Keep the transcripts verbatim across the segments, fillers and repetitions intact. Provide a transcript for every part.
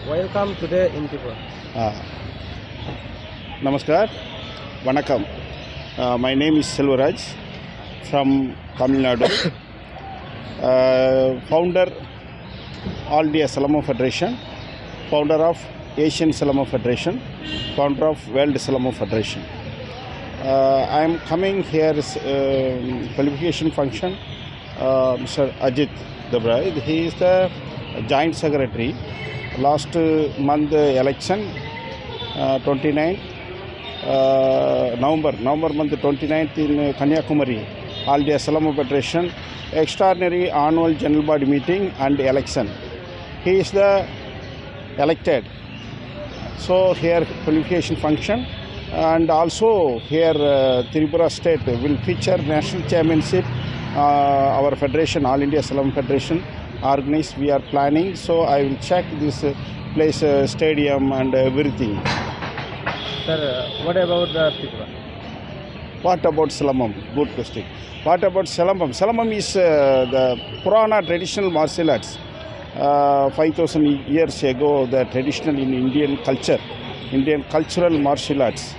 Welcome today in Tripura. Ah, namaskar, vanakkam. Uh, my name is Selvaraj from Tamil Nadu. Uh, founder All India Silamam Federation, founder of Asian Silamam Federation, founder of World Silamam Federation. Uh, I am coming here, uh, qualification function. Uh, Mister Ajit Debrai, he is the joint secretary. Last month election, uh, twenty-ninth uh, November, November month twenty-ninth in Kanyakumari, All India Silamam Federation, extraordinary annual general body meeting and election. He is the elected. So here qualification function, and also here, uh, Tripura state will feature national championship, uh, our federation, All India Silamam Federation, organize. We are planning. So I will check this, uh, place, uh, stadium and everything. Sir, uh, what about the Tripura? What about Silamam? Good question. What about Silamam? Silamam is, uh, the Purana traditional martial arts. Uh, five thousand years ago, the traditional in Indian culture, Indian cultural martial arts.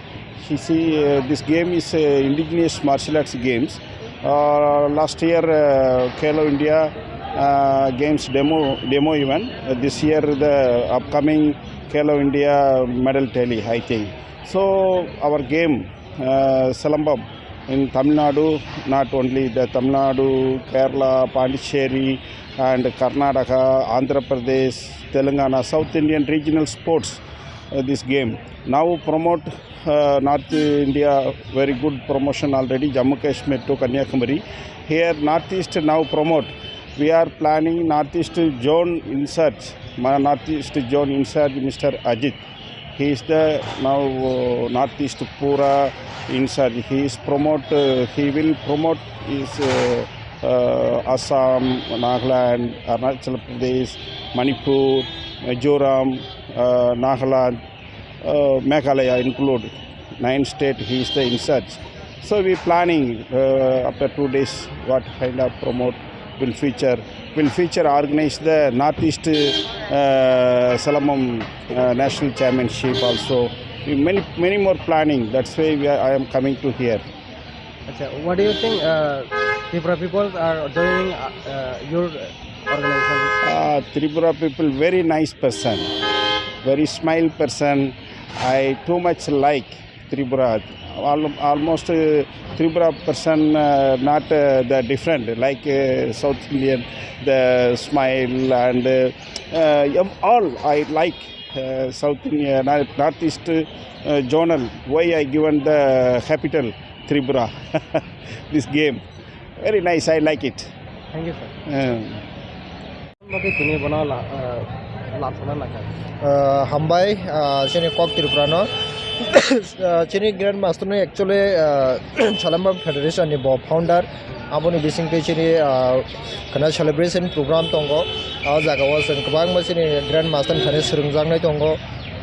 You see, uh, this game is, uh, indigenous martial arts games. Uh, last year, uh, Khelo India, uh, Games demo, demo event. Uh, this year, the upcoming Khelo India medal tally, I think. So, our game, uh, Silamam in Tamil Nadu, not only the Tamil Nadu, Kerala, Pondicherry, and Karnataka, Andhra Pradesh, Telangana, South Indian regional sports, uh, this game. Now promote, uh, North India, very good promotion already, Jammu Kashmir to Kanyakumari. Here, Northeast now promote. We are planning Northeast zone in charge, my Northeast zone in charge, Mister Ajit. He is the now, uh, Northeast Pura in charge. He is promote, uh, he will promote is, uh, uh, Assam, Nagaland, Arunachal Pradesh, Manipur, Mizoram, uh, Nagaland, uh, Meghalaya include. Nine state he is the in charge. So we planning, uh, after two days what kind of promote will feature. Will feature organize the Northeast, uh, Silamam, uh, National Championship also. Many, many more planning. That's why we are, I am coming to here. Acha, what do you think, uh, Tripura people are joining, uh, uh, your organization? Uh, Tripura people very nice person, very smile person. I too much like Tripura. Al-, almost, uh, Tripura person, uh, not, uh, the different like, uh, South Indian, the smile and, uh, uh, all I like, uh, South Indian, North, Northeast, uh, zonal. Why I given the capital Tripura this game. Very nice, I like it. Thank you, sir. Um, Mati tini bono la, uh, la sana naka. Uh, hambai, uh, chini kok Tripura no. Uh, chini Grand Master no actually, uh, Silamam Federation ni bo founder. Aboni bisingtwi chini, ah, khana celebration program tongo. O jaga o chwng kwbangma chini Grand Master ni thani swrwngjaknai tongo.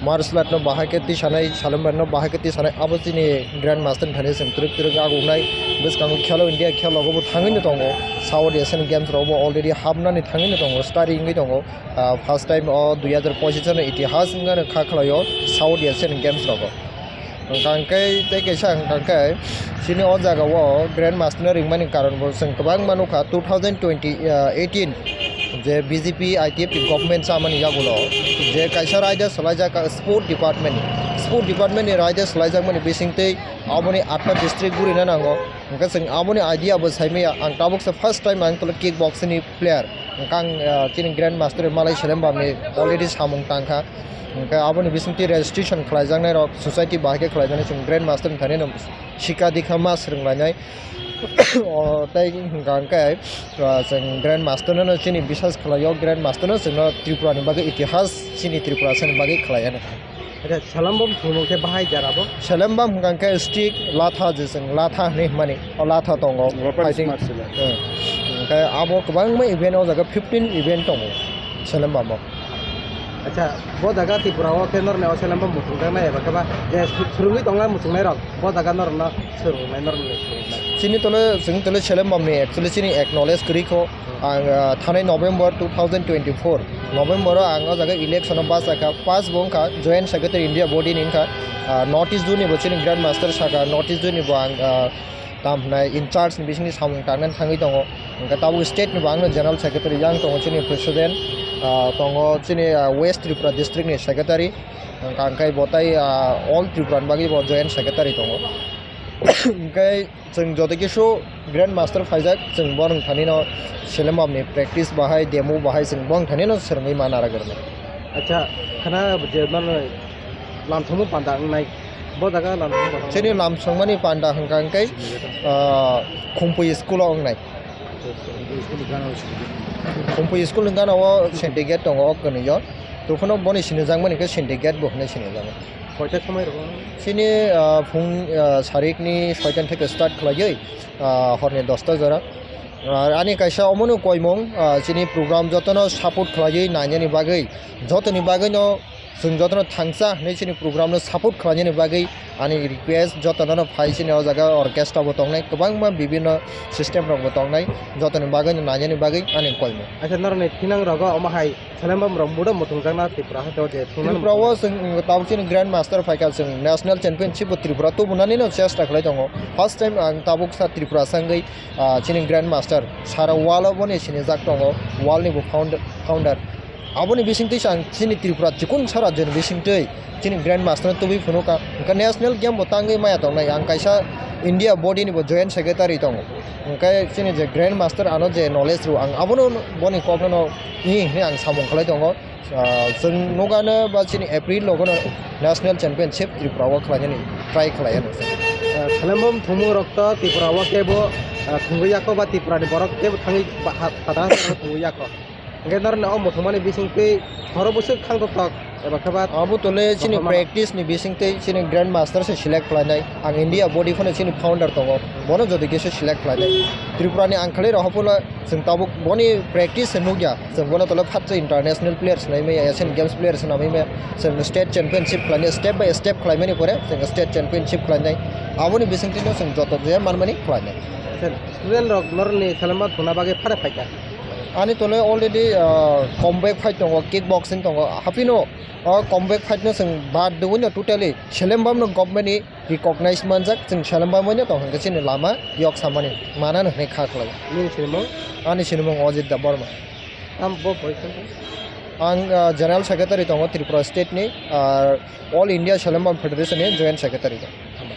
Martial art no bahai khe tisanai, Silamam no bahai khe tisanai, abo chini Grand Master ni thani chwng twrwk twrwk agungnai. Bwskango Khelo India khelo bo thangwi no tongo. South Asian Games rok bo already hapnani thangwi no tongo, starting wngwi tongo. Ah, first time o dui hazar pochish no itihas wngmano kha khlaio South Asian Games rogo. Hwnkha khe tei kaisa hwnkha khe chini o jaga o Grand Master no ringmani karon bo chwng kwbangma nukha, two thousand twenty, ah, eighteen je B J P I T F ni government chamani yagulo je kaisa raida swlaijak sport department ni, sport department ni raida swlaijakmani bisingtwi aboni atta district gurina nango. Hwnkhe chwng aboni idea bo saimaya, ang tabukse first time ang tolo kick boxing ni player. Hwnkhe ang, ah, chini Grand Master Malai Selembam ni already samung tangkha. Hwnkhe aboni bisingtwi registration khlaijaknai rok society bahai khe khlaijaknai chwng Grand Master ni thani no sikha dikha ma swrwnglainai. O tei hwnkha hwnkhe, ah, chwng Grand Master no chini bisas khlaio, Grand Master no chwngno Tripura ni bagwi itihas chini Tripura sani bagwi khlaiya. Acha, Selembam thwngmung khe bahai jara bo? Selembam hwnkha khe stick, latha je chwng latha hinwi hwnmani, o latha tongo. Weapons fighting. Martial art. Eh, hwnkhe abo kwbangma event o jaga fifteen event tongo Selembam o. Acha, bo jaga Tripura o khe norni o selembam muchungjaknai eba khe ba je su-, swrwngwi tongnai muchungnai rok, bo jaga norno swrwngnai, norni swrwngnai. Chini tole, chwng tole selembam ni actually chini acknowledge kwrwi kho. Ang, ah, thanai November two thousand twenty-four, November o ang o jaga election o bachakha, first bo wngkha Joint Secretary India body ni wngkha, ah, North East zone ni bo chini Grand Master saka, North East zone ni bo ang, ah, tam hwnai in charge ni bisingni samung tangnani thangwi tongo. Hwnkhe tabuk state ni bo ang no General Secretary yang tongo chini President, ah, tongo chini, ah, West Tripura district ni Secretary, hwnkha hwnkhe bo tai, ah, all Tripura ni bagwi bo Joint Secretary tongo. Hwnkhe chwng joto kisu Grand Master phaijak, chwng bo wng thani no selembam ni practice bahai, demo bahai chwng bo wng thani no swrwngwi ma nara gwrwngwi. Acha, khana je mano lamsongmo panda wngnai, bo jaga lamsongmo panda. Chini lamsongmani panda hwnkha hwnkhe, ah, Khumpui school o wngnai. Khumpui school ni gana o syndicate tongo o kwnwi o. Tubufano boni sinijakmani khe syndicate bo hwnwi sinijakmani. Koita somoi rwgo? Chini, ah, phung, ah, sarikni soita theke start khlaiwi, ah, horni dosta jora. Ar ani kaisa omono koimung, ah, chini program jotono support khlaiwi nainani bagwi, jotoni bagwino chwng jotono thangsa hwnwi chini program no support khlainani bagwi ani request, jotono phai chini o jaga orchestra bo tongnai, kwbangma bibinno system rok bo tongnai, jotoni bagwino nainani bagwi ani koimung. Acha, norokni thinang rogo omo hai selembam rok mudo muthungjakna Tripura hato je thwngmani Tripura o muthungjakna. Chwng tabuk chini Grand Master phaikha, chwng National Championship bo Tripura tubunani no chesta khlai tongo. First time ang tabuk sa Tripura sangwi, ah, chini Grand Master sara world o boni sinijak tongo, world ni bo founder, founder. Aboni bisingtwi ang chini Tripura chikon sa rajyoni bisingtwi chini Grand Master no tubui phunukha. Hwnkhe national game bo tangwi maya tongnai. Ang kaisa India body ni bo joint secretary tongo. Hwnkhe chini je Grand Master ano je knowledge rw, ang abono boni kokno no hi hwnwi ang samung khlai tongo. Ah, chwng nukano ba chini April logono national championship Tripura o khlainani try khlai ano. Ah, selembam thumung rok to Tripura o kebo, ah, thumwi yakho ba Tripura ni borok kebo thangwi ba ha-, phataro thumwi yakho. Hwnkhe norokni o muthungmani bisingtwi horo bwswk thang tok tok eba khe ba Abo tole chini kothoma practice ni bisingtwi chini Grand Master se select khlainai. Ang India body phano chini founder tongo. Bono jodi khe se select khlainai. Tripura ni ang khlai rok haphano chwng tabuk boni practice se nukya. Chwng bono tole phatsa international players nai maya, Asian Games players nai maya. Chwng state championship khlainai, step by step khlaimani pore chwng state championship khlainai. Aboni bisingtwi no chwng joto je manmani khlainai. Student rok norokni selembam thungna bagwi phare phaikha. Ani tole already, ah, combat fight tongo, kick boxing tongo. Haphino o combat fight no chwng bad dwino totally selembam no government ni recognize manjak, chwng selembam no tong hwnkhe chini lama yok samani manano hwnwi kha khlai. Nini sinimung? Ani sinimung Ajit Debbarma. Tam bo boi khe? Ang, ah, General Secretary tongo Tripura State ni, ah, All India Selembam Federation ni Joint Secretary tongo. Hama.